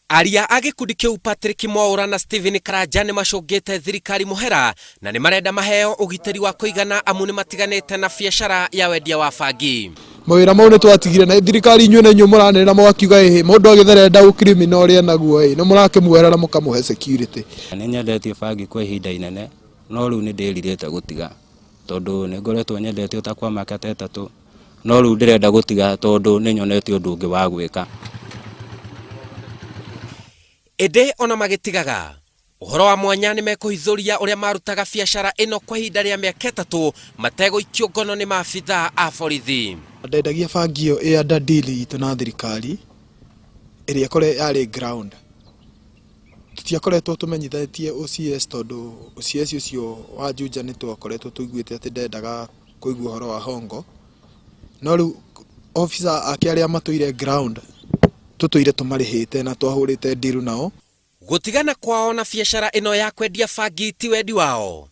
Aria a gĩkundi kĩu Patrick Mwaũra na Stephen Karanja nĩ macũngĩte thirikari mũhera na nĩ marenda maheo ũgitĩri wa kũigana amu nĩ matiganĩte na biacara ya wendia wa bangi. Mawĩra mau nĩ twatigire na thirikari inyuĩ na inyuĩ mũranĩrĩra mũgakiuga ĩhĩ mũndũ agĩtherenda ũkrimina ũrĩa naguo ĩ nĩ mũrakĩmuoherera mũkamũhe security. Nĩ nyendetie bangi kwa ihinda inene no rĩu nĩ ndĩrirĩte gũtiga tondũ nĩ ngoretwo nyendetio ta kwa mĩaka ta ĩtatũ no rĩu ndĩrenda gũtiga tondũ nĩ nyonete ũndũ ũngĩ wa gwĩka. Ĩndĩ ona magĩtigaga, ũhoro wa mwanya nĩ mekũhithũria ũrĩa marutaga biacara ĩno kwa ihinda rĩa mĩaka ĩtatũ mategũikio ngono nĩ maabithaa a borithi. Ndendagia bangi ĩyo ĩ under deal itũ na thirikari ĩrĩa ĩkore yarĩ ground. Tũtiakoretwo tũmenyithĩtie OCS tondũ OCS ũcio wa Juja nĩ twakoretwo tũiguĩte atĩ ndendaga kũigua ũhoro wa hongo. No rĩu officer ake arĩa matũire ground tũtũire tũmarĩhĩte na twahũrĩte deal nao. Gũtigana kwao na biacara ĩno ya kwendia bangi ti wendi wao,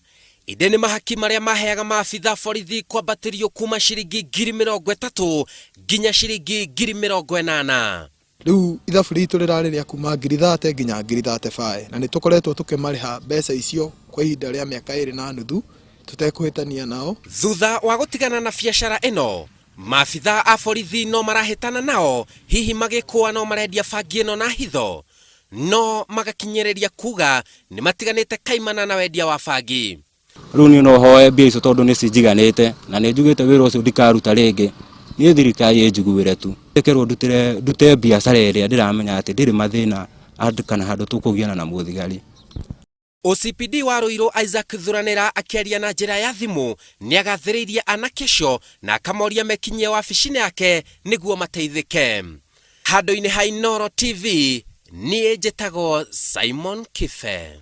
ĩndĩ nĩ mahaki marĩa maheaga maabitha borithi kwambatĩrio kuma ciringi 30,000 nginya ciringi 80,000. Rĩu ithabu ritũ rĩrarĩ rĩa kuma 30,000 nginya 35,000 na nĩ tũkoretwo tũkĩmarĩha mbeca icio kwa ihinda rĩa mĩaka ĩrĩ na nuthu tũtekũhĩtania nao. Thutha wa gũtigana na biacara ĩno, maabitha a borithi no marahĩtana nao hihi magĩkũa no marendia bangi ĩno na hitho, no magakinyĩrĩria kuga nĩ matiganĩte kaimana na wendia wa bangi. Rĩu niĩ no hoe mbia icio tondũ nĩ cinjiganĩte na nĩ njugĩte wĩra ũcio ndikaruta rĩngĩ. Niĩ thirikari ĩnjiguĩre tu. Ĩkerwo ndutĩre ndute biacara ĩrĩa ndĩramenya atĩ ndĩrĩ mathĩna kana handũ tũkũgiana na mũthigari. OCPD wa Ruiru Isaac Thuranĩra akĩaria na njĩra ya thimũ nĩagathĩrĩirie anake acio na akamoria mekinyie wabici-inĩ yake nĩguo mateithĩke. Handũ-inĩ ha Inooro TV, niĩ njĩtagwo Simon Kibe.